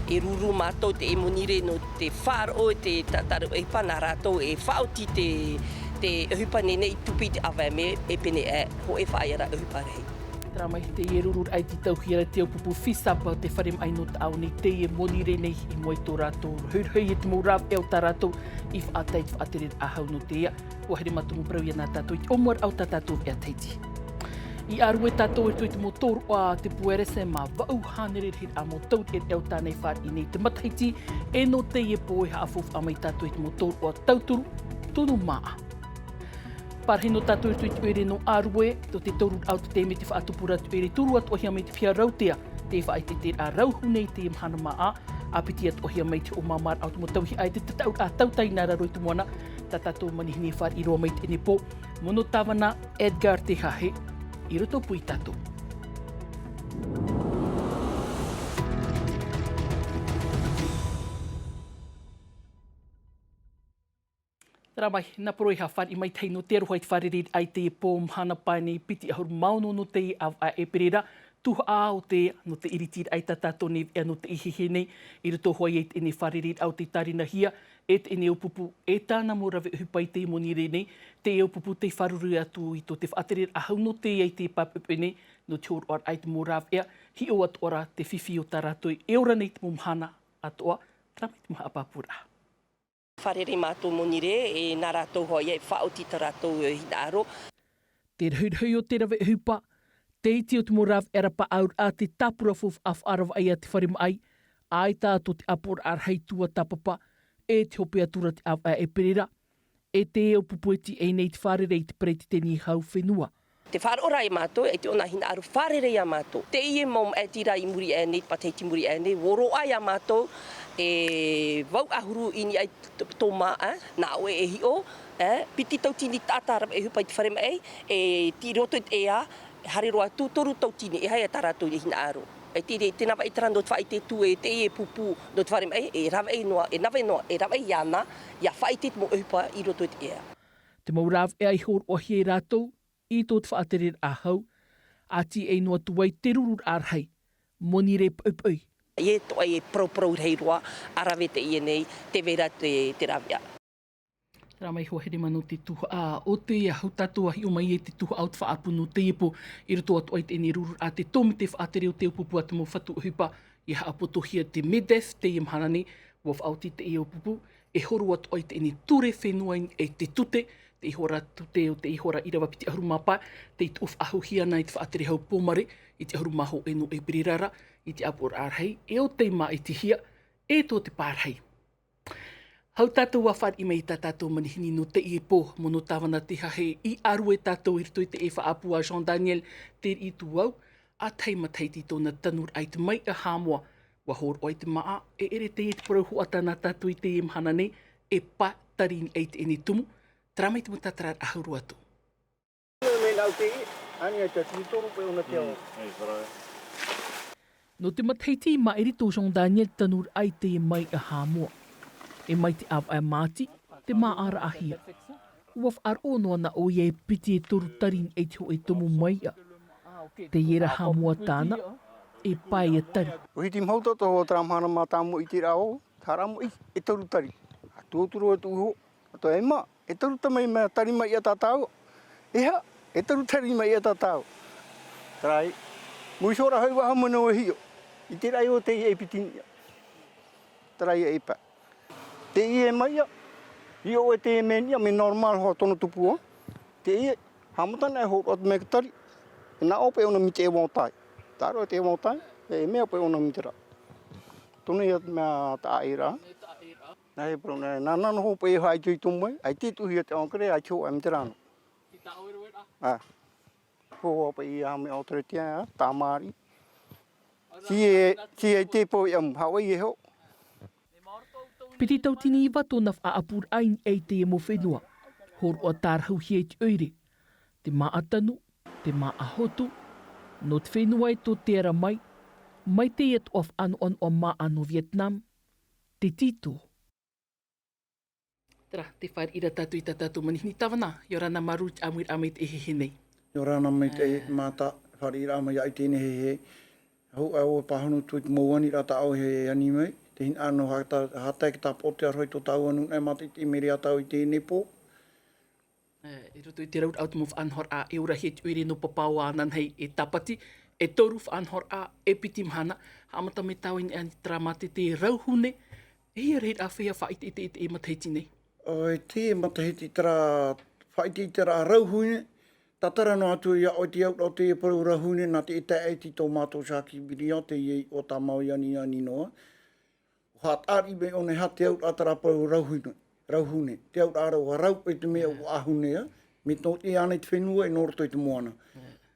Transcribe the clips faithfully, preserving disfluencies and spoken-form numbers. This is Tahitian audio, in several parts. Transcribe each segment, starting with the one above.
E ruru mātou te monirē nō te faʻaroʻo i te tātaru ʻohipa nā rātou e faʻaoti te, te ʻohipa nei nei tupu i te ʻāvae mē e pēnei aʻe, hōʻē faʻaea ra ʻohipa rahi. Terā mai te ruru raʻa i te tauhia ra te ʻōpupu FISAP te fare maʻi nō te ao nei te monirē nei i mua i tō rātou rohirohi i te mau rāveʻa o tā rātou i faʻatae i te faʻatere raʻa hau nō te ea. Ua here mātou mau parau ia nā tātou i te ʻōmuaraʻa o tā tātou veʻa Tahiti. I ʻārue tātou e rito i te mau tōroʻa te puere se mā vaʻu hānere rahi raʻa mau taureʻareʻa o tāna i fāriʻi nei te matahiti. E nō teie pō e haʻafaufaʻa mai tātou i te mau tōroʻa tauturu tunu māʻa. Pārahi nō tātou i te ʻoire nō ʻārue tō te toru raʻa o te teme te faʻatupu ra te ʻoire turu atu ʻohia mai te fia rautea te faʻaite te raʻa rauhu nei te mahana māʻa. A piti atu ʻohia mai te hoʻo māmāraʻa o te mau tauihaʻa e te tataʻuraʻa tautai nā raro i te moana. Tā tātou manihini e fāriʻi roa mai teie pō. Mono tāvana, Edgar te hahe i roto pū i tātou. Rā mai nā poro i hāfāriʻi mai tahi nō te aroha i te fārerei raʻa i te pō mahana pae nei piti ʻahuru mā ono nō te ʻāvaʻe ʻēperēra. Tuhaʻa o te nō te ʻiriti raʻa i tā tātou nei veʻa nō te ʻihiʻihi nei i roto hoʻi i teie fārerei raʻa o te tārinahia e teie ʻōpupu e tāna mau rāveʻa ʻohipa i te monirē nei. Te ʻōpupu te fārerei atu i tō te faʻatere raʻa hau nō te ea i te pāpeʻepeʻe nei nō te hōroʻa raʻa i te mau rāveʻa hiʻo atu ʻoia te fifi o tā rātou e ora nei te mau mahana atoʻa. Rā mai te mau haʻapāpūraʻa. Fārerei mātou monirē e nā rātou hoʻi e faʻaoti tā rātou hinaʻaro. Te rohirohi o te rāveʻa ʻohipa te iti o te mau rāveʻa ra paʻauraʻa te tāpura faufaʻa faʻaravaʻi a te fare maʻi. ʻAita atu te ʻāpoʻoraʻa rahi tuatāpapa e te hope atu ra te ʻāvaʻe ʻēperēra e te ʻōpupu e tiʻa nei te fārerei i te peretiteni hau fenua. Te faʻaroʻo ra e mātou e te ʻona hinaʻaro fārerei iā mātou teie mau maʻiti rā i muri aʻe nei te matahiti i muri aʻe nei ua roaʻa iā mātou e vau ʻahuru i niʻa i tō māʻa nā ʻoe e hiʻo piti tautini taʻata rāveʻa ʻohipa i te fare maʻi e tei roto i te ea. Haere roa atu toru tautini e haere tā rātou i hinaʻaro. E te reira tēnā vaʻi tara nō te faʻaite tū e teie pupu nō te fare maʻi e rāveʻa noa e nave noa e rāveʻa iāna ia faʻaite te mau ʻohipa i roto i te ea. Te mau rāveʻa i hōroʻahia e rātou i tō te faʻatere raʻa hau. A tiʻa noa atu ai te ruru raʻa rahi monirē poʻipoʻi. E toʻa e parauparau rahi roa a rave teie nei te vera te rāveʻa. Rā mai hoa here mano te tuhaʻa o te ahu tātou a hiʻo mai e te tuhaʻa o te faʻaʻapu nō teie pō i roto atu ai teie ruru raʻa te tōmite faʻatere o te ʻōpupu a te mau fatu ʻohipa. Ia haʻapotohia te medef teie mahana nei ua faʻaoti teie ʻōpupu e horo atu ai teie ture fenua i te tute te ihora tute o te ihora ʻīrava piti ʻahuru mā pae. Tei tuʻu faʻahuhia ana i te faʻatere hau pōmare i te ʻahuru mā hōʻē nō ʻēperēra i te ʻāpoʻoraʻa rahi e o tei māʻitihia e tō te pārahi. Hau tātou ua fāriʻi mai i tā tātou manihini nō teie pō mono tāvana te hahe i ʻārue tātou i roto i te faʻaʻapu a jean daniel te riʻi tū au. A tahi matahiti i tōna tanuraʻa i te maiʻa hāmoa ua hōroʻa i te māʻa e ʻere teie te parau hoʻata nā tātou i teie mahana nei e pā tari nei ai teie tumu. Terā mai te mau tātararaʻa hau roa atu. Nō te matahiti i maʻiri tō jean daniel tanuraʻa i teie maiʻa hāmoa. E mai te ʻāvaʻe māti te māʻaraʻahia. Ua faʻaroʻo noa na ʻoia e piti e toru tari nei te hōʻē tumu maiʻa. Teie rā hāmoa tāna e pae ia tari. Ua hiti mau tō tō terā mahana mātāmua i te rā o te hara mo i e toru tari. A tūturu e tū iho. Atoa e mā e toru tama i mea tari mai ia tātou. E hā e toru tari mai ia tātou. Tarai muiso rā hau vaha mano e hiʻo i te rai o te e piti niʻa. Tarai e pa te ie mai ia. Hiʻo e te mea niʻa me normal hoa tono tupu a te ie. Hamatana e horo atu me ka tari e nā o pe ona mite e wao tai. Taro e te wao tai e mea pe ona mite rā. Tonu ia mea taʻaʻi rā. Nā he parau nā nā nō hope e haʻaitoito mai ai te tuhi a te ankere ai te hoʻa me te rano. A ko hope i a me authority a tāmari. Si e si e te poi am haʻoi e ho. Piti tautini iva tōna faʻaʻapuraʻa i te mau fenua. Horoʻa tārahuhia i te ʻoire te māʻa tanu te māʻa hotu. Nō te fenua e tō te ara mai mai te ia toʻa faʻanoʻanoʻa māʻa nō vietnam. Te tito. Tara te fāriʻi ra tātou i tā tātou manihini tāvana. Ia ora na māuruuru i te ʻāmuiraʻa mai te ʻehehe nei. Ia ora na mai te ʻehehe mātā. Fāriʻi raʻa mai ia i tēnei ʻehehe. Au, au e pāhono atu i te mau aniraʻa tā ʻoe e ani mai, te hinaʻaro nō hata, hata e te tāpoʻo te aroha i tō tāua nūnaʻa e mātaʻitaʻi mai ra tāua i teie nei pō. E, i roto i te rauraʻa o te mau faʻanahoraʻa, e ora hia te ʻoire nō Papaua ananahi e Tāpati, e toru faʻanahoraʻa, e piti mahana, haʻamata mai tāua i niʻa i terā mātete rauhune, e hia reira feiā faʻaʻiteʻite i teie matahiti nei. ʻO, i teie matahiti terā faʻaʻiteʻiteraʻa rauhune, tātara noa atu ia ʻoe te auraʻa o teie parau rauhune, nā te taʻa iti tō mātou Sharky Video, teie iʻoa tāmau i ani, ani noa. ʻUa haʻaʻari mai ʻōna e aha te auraʻa terā parau rauhune, rauhune. Te auraʻa rau, ʻua rau ʻoe i te mea ʻua ʻāhune, ā. Mai tō teie nei te fenua e nō roto i te moana.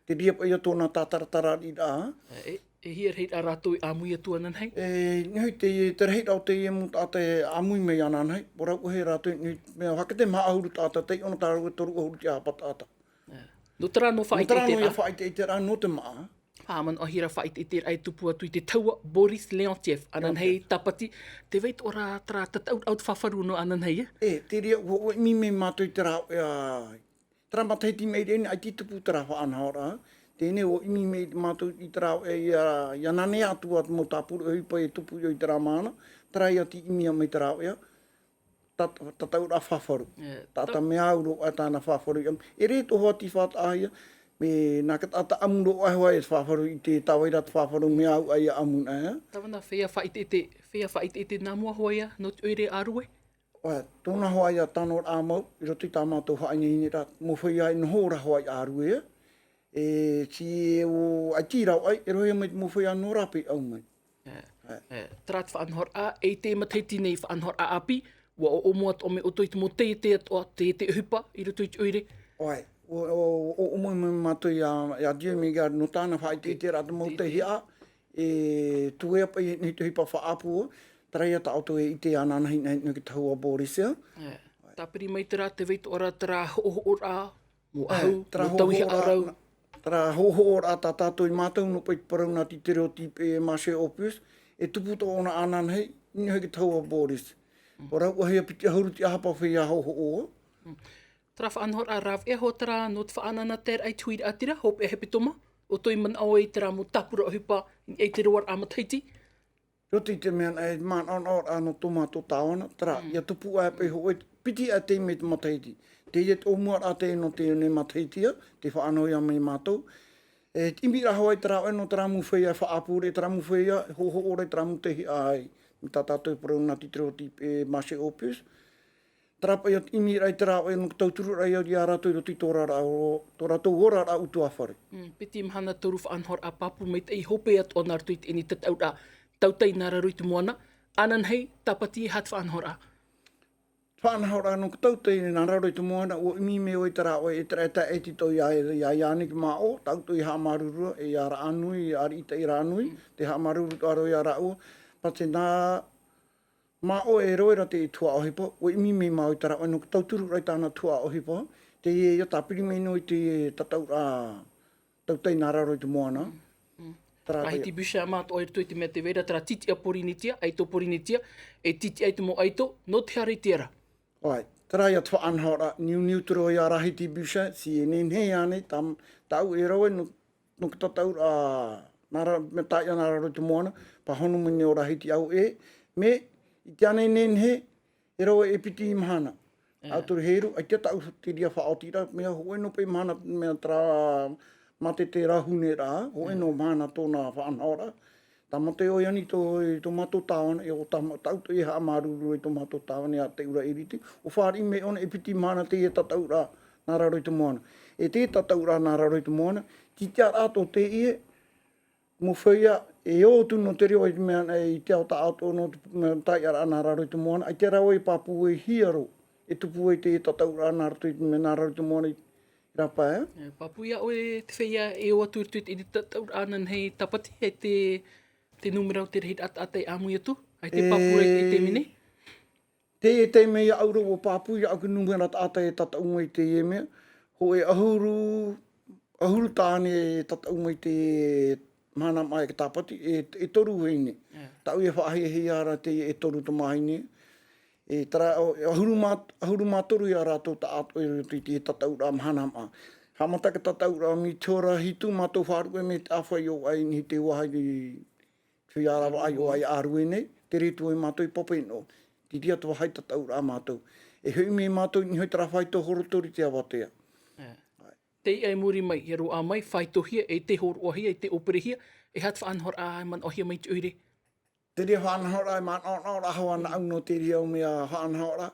Te reira paʻi ia tōna tātarataraʻa, ā. E, e hia reira rātou e ʻāmui atu ananahi? E, nehenehe te, te rahiraʻa o teie mau taʻata e ʻāmui mai ananahi, ʻua rau ʻoe e rātou, nehenehe te mea hake te maha ʻahuru taʻata, taiʻo noa tāua e toru ʻahuru te ʻāpapa taʻata. E. Nō terā nō Nō terā nō faʻaʻiteʻiteraʻa. Ia faʻaʻiteʻiteraʻa nō te māʻa. Haʻamanaʻo hia ra faʻaʻiteʻiteraʻa e tupu atu i te tahua Boris Leontief, ananahi Leontief. Tāpati, tē vai atoʻa ra terā tataʻuraʻa o te faʻaroʻo nō ananahi, e? E, te reira, ʻua, ʻua ʻimi mai mātou i terā, ā, terā matahiti mai ra nei, ʻaita i tupu terā faʻanahoraʻa. Teie nei, ʻua ʻimi mai mātou i terā, e, ia, ia nanea atu ā te mau tāpura ʻohipa e tupu i terā mahana, terā ia tei ʻimi mai terā, ā. Ta-, tataʻuraʻa faʻaroʻo. E, Taʻata ta- mea au roa ʻoe tāna faʻaroʻo. E rē tō hoa tei faʻataʻahia, mea nā te taʻata ʻamu roa ʻoe e faʻaroʻo i te, tā vai ra te faʻaroʻo mea au ʻaita ʻamu na, e? Tāvana, feiā faʻaʻiteʻite, feiā faʻaʻiteʻite nā mua hoʻi ïa, nō te ʻoire a Rue? ʻOe, tōna hoʻi ïa tano rā mau, i roto i tā mātou faʻaineineraʻa, mau feiā e noho ra hoʻi a Rue, e, tei ʻō, ʻaita i rave, e rohi mai te mau feiā nō rāpae ʻau mai. E, e, terā te faʻanahoraʻa, e i te matahiti nei faʻanahoraʻa ʻāpī, ʻua ʻoʻomo atoʻa mai ʻoutou i te mau taiete atoʻa, taiete ʻohipa, i roto i te ʻoire. ʻOe, ʻua, ʻua, ʻua ʻoʻomo mai mātou ia, ia Dieu Miguel, nō tāna faʻaʻiteʻiteraʻa te mau taiete, e, tuea paʻi nei te ʻohipa faʻaʻapu, terā ia tā ʻoutou e ʻite ananahi, nei, nei te tahua Boris. E, tāpiri mai terā, tē vai atoʻa ra terā hoʻohoʻoraʻa, Mau ʻahu, terā mau tauihaʻa rau. Terā hoʻohoʻoraʻa tā tātou i mātau noa paʻi te parau nā Titero Tipe e Marché Opus, e tupu atoʻa ʻōna ananahi, i niʻa i te tahua Boris. ʻUa rauʻahia piti ʻahuru te ʻāpapa feiā hoʻohoʻo. Terā faʻanahoraʻa rāveʻa hoʻi terā nō te faʻanahoraʻa i te huiraʻatira, hopeʻa hepetoma, ʻoutou i manaʻo i terā mau tāpura ʻohipa, i te roaraʻa matahiti. Roto i te mea, e, manaʻonaʻoraʻa nō tō mātou tāvana, terā, ia tupu ā paʻi hoʻi, piti ā tei mai te matahiti. Teie te ʻōmuaraʻa tē nō teie nei matahiti ïa, tē faʻanaho ïa mai mātou. E, te ʻimiraʻa hoʻi terā ʻoe nō terā mau feiā faʻaʻapu ra, terā mau feiā, hoʻohoʻo ra, terā mau taihaʻa ai. Mai tā tātou parau nā Titero Tipe e Marché Opus. Terā paʻi ia te ʻimiraʻa i terā ʻoe nō te tauturuʻraʻa ia rātou i roto i tō rātou, tō rātou oraraʻa ʻutuāfare. Mm, piti mahana toru faʻanahoraʻa pāpū maitaʻi hopeʻa atoʻa nā roto i teie nei tataʻuraʻa Tautai nā raro i te moana, ananahi, Tāpati, e aha te faʻanahoraʻa? Faʻanahoraʻa nō te Tautai nā raro i te moana, ʻua ʻimi mai ʻoe i terā ʻoe e terā e taʻa iti atoʻa ia, ia, ia Yannick Maʻo, tāʻu atoʻa i haʻamāuruuru, e ia Raʻanui, ia Ariʻitaʻi Raʻanui, tē haʻamāuruuru atoʻa ra ia rāua, pātena Maʻo e rave ra te tuhaʻa ʻohipa, ʻua ʻimi mai māua i terā ʻoe nō te tauturuʻraʻa i tāna tuhaʻa ʻohipa, teie ia tāpiri mai noa i te tataʻuraʻa Tautai nā raro i te moana. Mm, mm. Terā Rahiti Busham atoʻa i roto i te mea tē vai ra terā tītiʻa Pōrīnetia, ʻaito Pōrīnetia, e tītiʻa i te mau ʻaito, nō te aha te ara? ʻOe, terā ia te faʻanahoraʻa, niuniu atu ra ia Rahiti Busham, tē nehenehe ānei, tā, tāʻu e rave nō nō te tataʻuraʻa, nā ra-, mea taʻa ïa nā raro i te moana, pāhono mai nei ʻo Rahiti ʻau ē, mea, i te ānei nehenehe, e rave e piti mahana. ʻAutoru heiru, ʻaita tāʻu te reira faʻaotiraʻa, mea hōʻē noa paʻi mahana, mea terā mātete rauhuneraʻa, hōʻē noa mahana tōna faʻanahoraʻa. Tāmata ʻoe ani tō, i tō mātou tāvana, e ʻo tā-, tāʻu atoʻa e haʻamāuruuru i tō mātou tāvana ia Teʻura ʻIriti. ʻUa fāriʻi mai ʻōna e piti mahana teie tataʻuraʻa nā raro i te moana. E te tataʻuraʻa nā raro i te moana, tītiʻaraʻa tō teie, mau feiā, e ō atu nō te reo i te mea, i te ao taʻatoʻa nō te mea taʻa ʻaraʻa nā raro i te moana, ʻaita rāua e pāpū e hiero, e tupu ai te tataʻuraʻa nā roto i te mea nā raro i te moana i rāpae. E, pāpū ia ʻoe te feiā e ō atu i roto i te tataʻuraʻa ananahi Tāpati, e te, te nūmera o te rahiraʻa taʻata e ʻāmui atu, ʻaita e pāpū ra i te, i te mea nei? Teie taime ia ʻau ra ʻua pāpū ia ʻau te nūmera taʻata e tataʻu mai i teie mea, hōʻē ʻahuru, ʻahuru tāne e tataʻu mai i te mahana māʻa e Tāpati, e, e toru vahine. Tāʻu e faʻahiahia ra teie e toru tamāhine. E terā, ʻahuru mā, ʻahuru mā toru ia rātou taʻatoʻa i roto i te tataʻuraʻa mahana māʻa. Haʻamata te tataʻuraʻa mai te hora hitu mātou faʻaruʻe mai te ʻāfaʻi o ʻai nei te vāhi i te feiā ravaʻai o ʻai ʻārue nei, tere atu ai mātou i Papeʻānoʻo. Te reira te vāhi tataʻuraʻa mātou. E hoʻi mai mātou i niʻa i te rā faito horotori te avatea. Tei ʻai muri mai, e roaʻa mai, faitohia, e te hōroʻahia, e te ʻōperehia, e aha te faʻanahoraʻa e manaʻohia mai te ʻoire? Te reira faʻanahoraʻa, e manaʻonaʻoraʻa hoʻi ana au nō te reira o mea faʻanahoraʻa.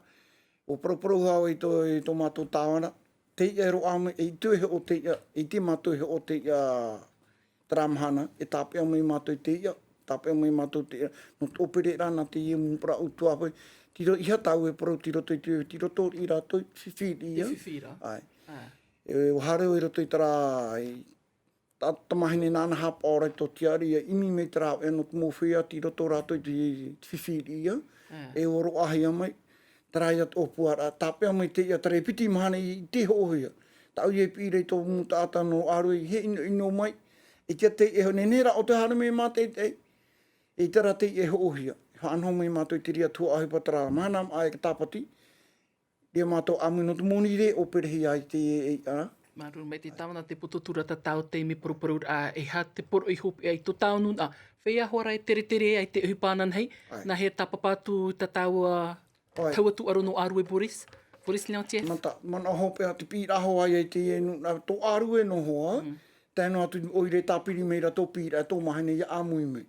ʻUa paraparau hoʻi i tō, i tō mātou tāvana. Tei ʻai roaʻa mai, e ʻite hoʻi teie, e ʻite mātou hoʻi teie, terā mahana, e tāpeʻa mai mātou teie, tāpeʻa mai mātou teie, nō te ʻōpereraʻa nā teie mau parau tuahine, tiro iho tāʻu e parau, tiro tō, tiro tō i rātou, fifi ia. Te fifi ra. ʻAe. ʻĀ. E, ʻua haere i roto i terā, i, tā, tamahine nāna haʻapaʻo ra i tō tiare, ʻia ʻimi mai terā, e nō te mau feiā, tiro tō rātou i te, te fifi ia. ʻĀ. E ʻua roaʻahia mai, terā ia te ʻōpuaraʻa, tāpeʻa mai teie, terā e piti mahana i, i te hoʻohia. Tāʻu ia i piʻi ra i tō mau taʻata nō ʻĀrue, e ʻinoʻino mai, e tia te, e nehenehe rā ʻo te haere mai mātou i te, i terā teie e hoʻohia. Faʻanaho mai mātou i te reira tuhaʻa ʻohipa terā mahana maʻa e Tāpati, reira mātou ʻāmui nō te moni re ʻōperehia i te, e, e, ʻā. Māuruuru maitaʻi tāvana te poto tura tatau te mea paraparau ra, e aha te poroʻi hopeʻa i tō tāua nūnaʻa. Feiā hoʻi ra e teretere ai te ʻohipa ananahi, ʻAe. nā hea tāpapa atu i tā tāua ʻAe. Taua tūʻaro nō ʻĀrue Boris, Boris Leontief. Mata, manaʻo hopeʻa te piʻiraʻa hoʻi i teie nūnaʻa tō ʻĀrue noa hoʻi, Mm. tae noa atu ʻoire tāpiri mai ra tō piʻiraʻa tō mahana ʻia ʻāmui mai.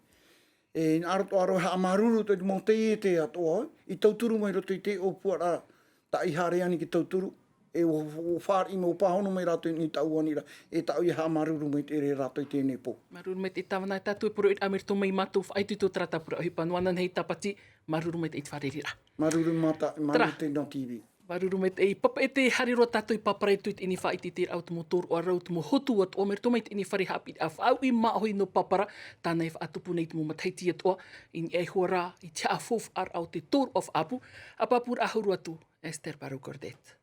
E, nā roto ʻĀrue haʻamāuruuru te mau taiete atoʻa, i tauturu mai roto i te ʻōpuaraʻa, tā i haere ani ki tauturu, e ʻua, ʻua fāriʻi mai, ʻua pāhono mai rātou i tāʻu aniraʻa, e tāʻu ia haʻamāuruuru mai te ere rātou i teie nei pō. Māuruuru maitaʻi tāvana e tātou e poroʻi ra mai roto mai mātou faʻaitoito terā tāpura ʻohipa noa ananahi Tāpati, māuruuru maitaʻi te fārereiraʻa. Māuruuru mata, Terā. māuruuru te nō T V. Māuruuru maitaʻi, papa e te haere roa tātou i pāpara atu i teie nei faʻaʻiteʻiteraʻa o te mau tōroʻa rau, te mau hotu atoʻa mai roto mai teie nei fare haʻapiʻiraʻa faʻauʻi māʻohi nō Papara, tāna e faʻatupu nei te mau matahiti atoʻa, i niʻa iho ā ra i te haʻafaufaʻaraʻa o te tōroʻa faʻaʻapu, ʻa pāpūraʻa huru atu, Esther Barrault-Courdet.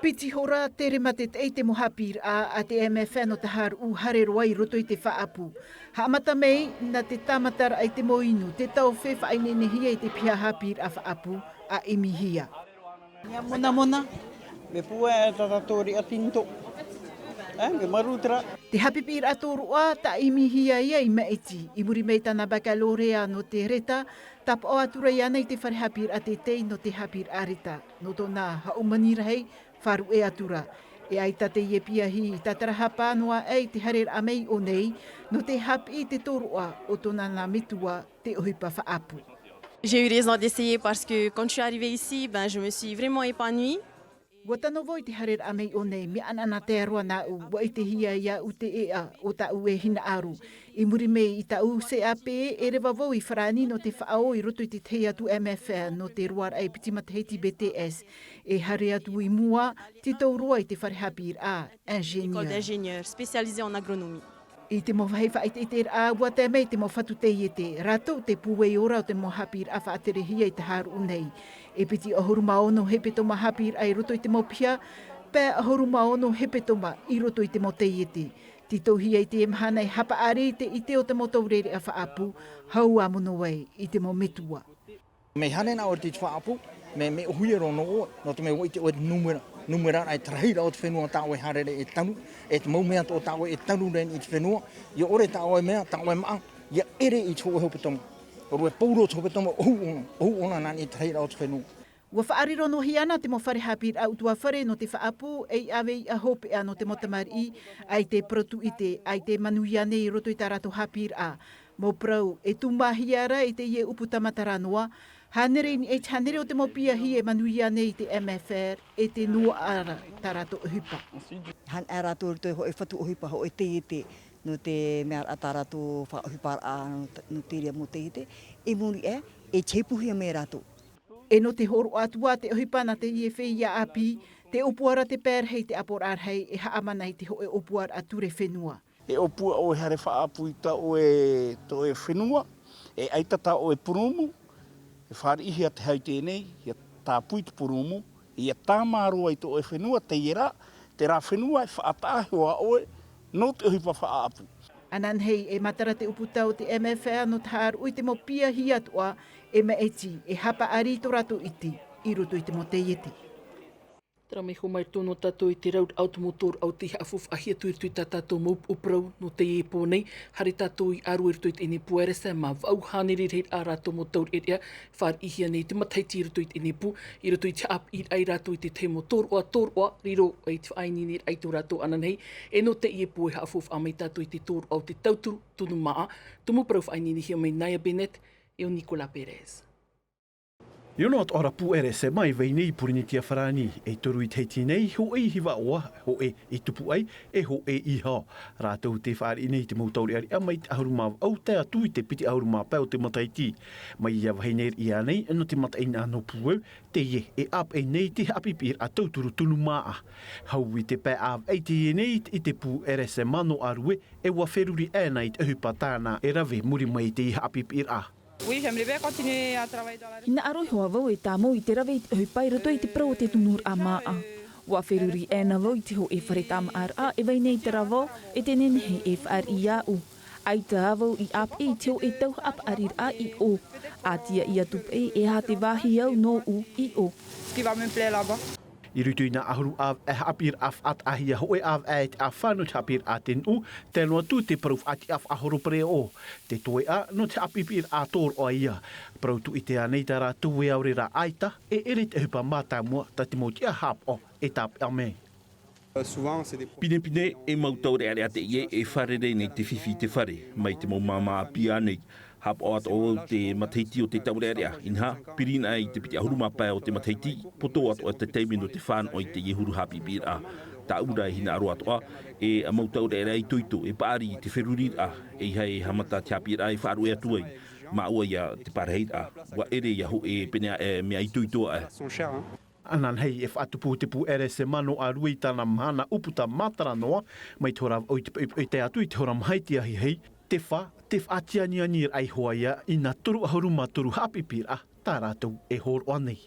Piti hora tere maitaʻi te mau haʻapiʻiraʻa a te M F A nō te haruʻu haere roa i roto i te faʻaʻapu. Haʻamata mai nā te tāmataraʻa i te mau inu, te taofe faʻaineinehia i te piha haʻapiʻiraʻa faʻaʻapu, ʻa ʻimihia. Ia monamona, mea puʻe e tā tātou riʻa tinitō. E, mea māuruuru terā. Te haʻapiʻiraʻa tōroʻa, tā ʻimihia ia i Maʻiti, i muri mai tāna baccalauréat nō te reta, tāpaʻo atu ra iāna i te fare haʻapiʻiraʻa teitei nō te haʻapiʻiraʻa reta, nō tōna hāmani rahi, faʻaruʻe atu ra. E ʻaita teie piahi i tātarahapa noa aʻe i te haereraʻa mai i ʻō nei, nō te haʻapiʻi i te tōroʻa o tōna nā metua te ʻohipa faʻaʻapu. J'ai eu raison d'essayer parce que quand je suis arrivée ici, ben, je me suis vraiment épanouie. ʻUa tano vau i te haereraʻa mai i ʻō nei, mea ʻanaʻanatae roa nāʻu, ʻua ʻitehia iāʻu te ʻēʻa o tāʻu e hinaʻaro. I muri mai i tāʻu C A P, e reva vau i farāni nō te faʻaō i roto i te tahi atu M F A nō te roaraʻa e piti matahiti B T S. E haere atu i mua, tītau roa i te fare haʻapiʻiraʻa, École ingénieur. d'ingénieur, spécialisée en agronomie. I te mau vāhi faʻaʻiteʻiteraʻa, ʻua tae mai te mau fatu taiete, rātou te pūai ora o te mau haʻapiʻiraʻa faʻaterehia i te haruʻu nei. E piti ʻahuru mā ono hepetoma haʻapiʻiraʻa i roto i te mau piha, pae ʻahuru mā ono hepetoma i roto i te mau taiete. Tītauhia i teie mahana e haʻapaʻari i te ʻite o te mau taureʻareʻa faʻaʻapu, hau ā mono ai i te mau metua. Mea haere nā ʻoe i te faʻaʻapu, mea, mea ʻōhie roa nō ʻoe, nō te mea ʻua ʻite ʻoe te nūmera, nūmera e te rahiraʻa o te fenua tā ʻoe e haere e tanu, e te mau mea atoʻa tā ʻoe e tanu nei i te fenua, ʻia ʻore tā ʻoe mea, tā ʻoe maʻa, ʻia ʻere i te hōʻē hepetoma. ʻOia hoʻi, e pauroa te hepetoma, ʻohu ʻōna, ʻohu ʻōna nā niʻa i te rahiraʻa o te fenua. ʻUa faʻariro noa hia na te mau fare haʻapiʻiraʻa ʻutuāfare nō te faʻaʻapu, ei ʻāveiʻa hopeʻa nō te mau tamariʻi, ʻaita e parau tūʻite, ʻaita e manuia nei i roto i tā rātou haʻapiʻiraʻa. Mau parau, e tūmāhia ra i teie upu tāmatara noa, hānere i niʻa i te hānere o te mau piahi e manuia nei i te M F R, e te noaʻa ra tā rātou ʻohipa. Hānere rātou i roto i te hōʻē fatu ʻohipa, hōʻē taiete, nō te mea ra tā rātou faʻaʻohiparaʻa, nō te, nō te reira mau taiete, i muri aʻe, e tiʻapuhia mai rātou. E nō te hōroʻa atu ā te ʻohipa nā teie feiā ʻāpī, te ʻōpuaraʻa te pae rahi, te ʻāpoʻoraʻa rahi, e haʻamana i te hōʻē ʻōpuaraʻa ture fenua. E ʻōpua ʻoe e haere faʻaʻapu i tā ʻoe, tō ʻoe fenua, e ʻaita tā ʻoe purūmu, e fāriʻihia te hau i teie nei, ʻia tāpui te purūmu, ʻia tāmā roa i tō ʻoe fenua, teie rā, terā fenua e faʻataʻa iho ā ʻoe, nō te ʻohipa faʻaʻapu. Ananahi, e matara te ʻūputa o te M F R nō te haʻaruʻe i te mau piahi atoʻa, e maʻiti, e haʻapaʻari i tō rātou ʻite. I roto i te mau taiete. Tara mai homai roto nō tātou i te rauraʻa o te mau tōraʻa o tei haʻafaufaʻahia atu i roto i tā tātou mau puʻuparau nō teie pō nei. Haere tātou i ʻārue i roto i teie pū RSM, vaʻu hānere rahi rā rātou mau taureʻareʻa, fāriʻihia nei te matahiti i roto i teie pū, i roto i te haʻapiʻiraʻa ia rātou i te tahi mau tōroʻa, tōroʻa, riro i te faʻaineineraʻa i tō rātou ananahi, e nō teie pō e haʻafaufaʻa mai tātou i te tōroʻa o te tauturu tunu māʻa, tumu parau faʻaineinehia mai Naya Bennett, e ʻo Nicolas Perez. I ono atoʻa ra pū RSM e vai nei i Porinetia Farāni, e toru i Tahiti nei, hōʻē i Hivaʻoa, hōʻē i Tupuaʻi, e hōʻē i Hao. Rātou tē fāriʻi nei i te mau taureʻareʻa mai te ʻahuru mā vaʻu tae atu i te piti ʻahuru mā pae o te matahiti. Mai ia vahine ia nei, nō te mataʻeinaʻa nō Pueu, teie e ʻāpeʻe nei te haʻapiʻiraʻa tauturu tunu māʻa. Hau i te pae ʻāvaʻe teie nei i te pū RSM nō ʻĀrue, e ʻua feruri ʻē na i te ʻohipa tāna e rave muri mai i te haʻapiʻiraʻa. Oui, j'aimerais bien continuer à travailler dans la... Hinaʻaro iho ā vau e tāmau i te rave i te ʻohipa i roto i te parau o te tunuraʻa māʻa. ʻUa feruri ʻē na vau i te hōʻē fare tāmāʻaraʻa e vai nei i Taravao, e te nehenehe e fāriʻi iāʻu. ʻAita ā vau i ʻāpeʻe i te hōʻē tau haʻapaʻariraʻa i ʻō. ʻĀtīaʻi atu paʻi e aha te vāhi au nōʻu i ʻō. Ce qui va me plaire là-bas. I roto i nā ʻahuru ʻāvaʻe haʻapiʻiraʻa faʻataʻahia, hōʻē ʻāvaʻe e te ʻāfa nō te haʻapiʻiraʻa a te nuʻu, tae noa atu te parau faʻatiʻa faʻahoro pereʻoʻo. Te toeʻa nō te haʻapiʻiraʻa tōroʻa ia. Parau tūʻite ānei tā rātou e ʻaore rā ʻaita, e ʻere te ʻohipa mātāmua tā te mau tiʻa haʻapaʻo e tāpeʻa mai. Pinepine, e mau taureʻareʻa teie e fārerei nei te fifi i te fare, mai te mau māmā ʻāpī ānei. Haʻapaʻo atoʻa vau te matahiti o te taureʻareʻa, inaha, piri na i te piti ʻahuru mā pae o te matahiti, poto atoʻa te taime nō te fānaʻo i teie huru haʻapiʻiraʻa. Tāʻu rā e hinaʻaro atoʻa, e mau taureʻareʻa itoito, e paʻari i te feruriraʻa, ʻeiaha e haʻamata te haʻapiʻiraʻa e faʻaruʻe atu ai, māua ia te parahiraʻa, ʻua ʻere ia hōʻē pene aʻe mea itoito aʻe. Ananahi e faʻatupu te pū RSM nō ʻĀrue i tāna mahana ʻūputa matara noa, mai te hora vaʻu i te poʻipoʻi tae atu i te hora maha i te ahiahi, te fā, te faʻatianianiraʻa iho ā ia i nā toru ʻahuru mā toru haʻapiʻiraʻa tā rātou e hōroʻa nei.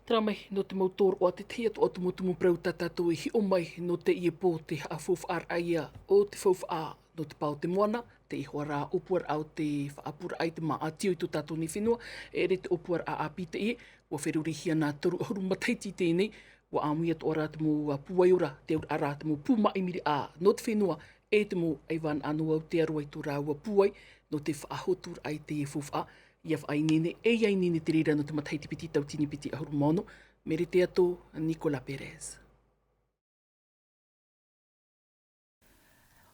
Terā mai nō te mau tōroʻa, te tahi atu o te mau tumu parau tā tātou e hiʻo mai nō teie pō, te haʻafaufaʻaraʻa ia o te faufaʻa nō te pā o te moana, te ihoa rā ʻōpuaraʻa o te faʻaʻapuraʻa i te māʻa tio i tō tātou nei fenua, e ʻere te ʻōpuaraʻa ʻāpī teie, ʻua ferurihia nā toru ʻahuru matahiti i teie nei, ʻua ʻāmui atoʻa rā te mau pūai ora, te auraʻa rā te mau pū māʻimiraʻa nō te fenua, e te mau ʻaivānaʻa nō Aotearoa i tō rāua pūai, nō te faʻahoturaʻa i teie faufaʻa, ʻia faʻaineine, e ʻia ineine te reira nō te matahiti piti tauatini piti ʻahuru mā ono, Mere Teato, Nicolas Perez.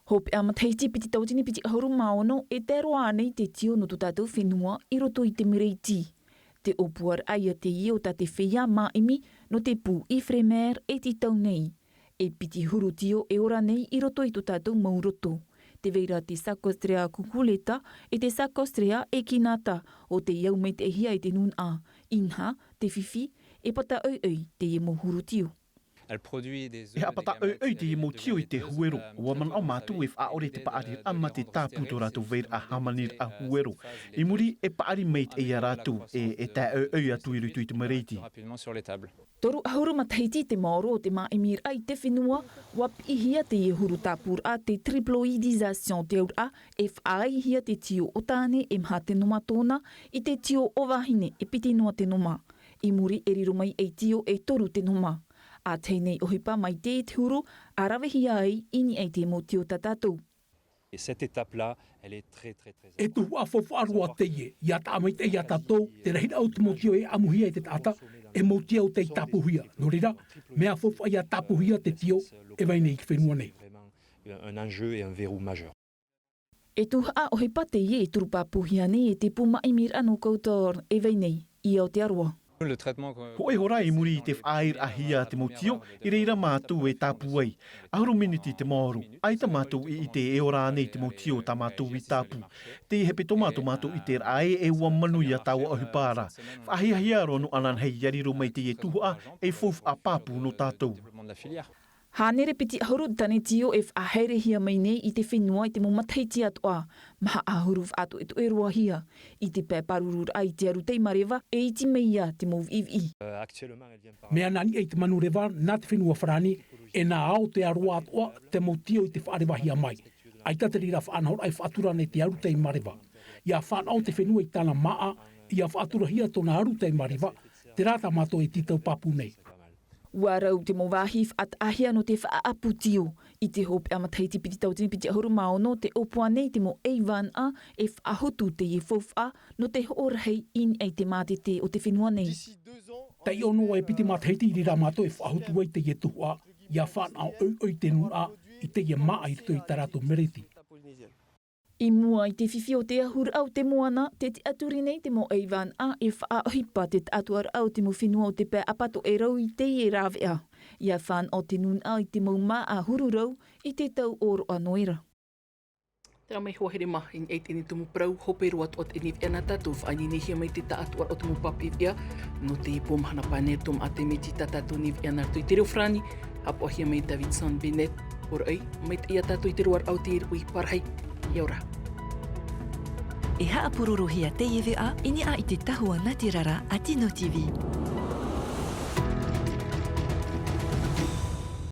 Hopeʻa matahiti piti tauatini piti ʻahuru mā ono, e tae roa ānei te tio nō tō tātou fenua i roto i te Mere Iti. Te ʻōpuaraʻa ia teie o tā te feiā māʻimi nō te pū Ifremer e tītau nei. E piti huru tio e ora nei i roto i tō tātou mau roto. Tē vai ra te Sarcostrea cucullata e te Sarcostrea equinata, ʻo tei au maitaʻihia e te nūnaʻa. Inaha, te fifi, e pata ʻoiʻoi teie mau huru tio. E haʻapata ʻoiʻoi teie mau tio i te huero. ʻUa manaʻo mātou e faʻaʻore te paʻariraʻa mā te tāpū tō rātou vairaʻa hāmaniraʻa huero. I muri, e paʻari maitaʻi ia rātou, e, e tae ʻoiʻoi atu i roto i te Mere Iti. Toru ʻahuru matahiti te maoro o te māʻimiraʻa i te fenua, ʻua piʻihia teie huru tāpūraʻa, te triploïdisation te auraʻa, e faʻaʻaihia te tio o tāne e maha te noma tōna, i te tio o vahine e piti noa te noma. I muri e riro mai ei tio e toru te noma. ʻA tahi nei ʻohipa mai te, te huru, ʻa ravehia ai i niʻa i te mau tio tā tātou. Et cette étape-là, elle est très, très, très... E tuhaʻa faufaʻa roa teie, ʻia taʻa maitaʻi ia tātou, te rahiraʻa o te mau tio e ʻamuhia e te taʻata, e mau tio tei tāpūhia. Nō reira, mea faufaʻa ʻia tāpūhia te tio e vai nei i te fenua nei. Un enjeu et un verrou majeur. E tuhaʻa ʻohipa teie e turu pāpūhia nei e te pū māʻimiraʻa nō Cawthorne e vai nei i Aotearoa. Hōʻē hora i muri i te faʻaʻairaʻahia te mau tio, i reira mātou e tāpū ai. ʻAhuru miniti te maoro. ʻAita mātou i ʻite e ora ānei te mau tio tā mātou i tāpū. Teie hepetoma tō mātou ʻiteraʻa ē, e ʻua manuia taua ʻohipa ra. Faʻahiahia roa nō ananahi ʻia riro mai teie tuhaʻa ei faufaʻa pāpū nō tātou. Hānere piti ʻahuru tāne tio e faʻahaerehia mai nei i te fenua i te mau matahiti atoʻa. Maha ʻahuru faʻatoʻetoʻe roa hia. I te pae pārururaʻa i te aru tei mareva, e iti mai ia te mau viʻiviʻi. Mea nā niʻa i te manu reva nā te fenua Farāni, e nā Aotearoa atoʻa te mau tio i te faʻarevahia mai. ʻAita te reira faʻanahoraʻa e faʻatura nei te aru tei mareva. ʻIa fānaʻo te fenua i tāna māʻa, ʻia faʻaturahia tōna aru tei mareva, Terā tā mātou e tītau pāpū nei. Ua rau te mau vāhi faʻataʻahia nō te faʻaʻapu tio. I te hopeʻa matahiti piti tauatini piti ʻahuru mā ono, te ʻōpua nei te mau ʻeiva naʻa e faʻahotu teie faufaʻa nō te hoʻo rahi i niʻa i te mātete o te fenua nei. Taʻi ono e piti matahiti i reira mātou e faʻahotu ai teie tuhaʻa, ʻia fānaʻo ʻoiʻoi te nūnaʻa i teie māʻa i roto i tā rātou mereti. I mua i te fifi o te ahuraʻa o te moana, tē tiʻaturi nei te mau ʻeiva naʻa e faʻaʻohipa te taʻatoʻaraʻa o te mau fenua o te pae ʻapatoʻerau i teie rāveʻa. ʻIa fānaʻo te nūnaʻa i te mau māʻa huru rau i te tau ʻōroʻa noera. Terā mai hoa here mā, i niʻa i teie tumu parau, hope roa atoʻa teie veʻa nā tātou, faʻaineinehia mai te taʻatoʻaraʻa o te mau pāpaʻi veʻa nō teie pō mahana. Pānei atu ā te miti tā tātou nei veʻa nā roto i te reo farāni, haʻapaʻohia mai e Davidson Bennett. ʻOraʻi, mai te ia tātou i te roaraʻa o te rui parahi. ʻIa ora. E haʻapurorohia teie veʻa i niʻa i te tahua nā te rara a Tino T V.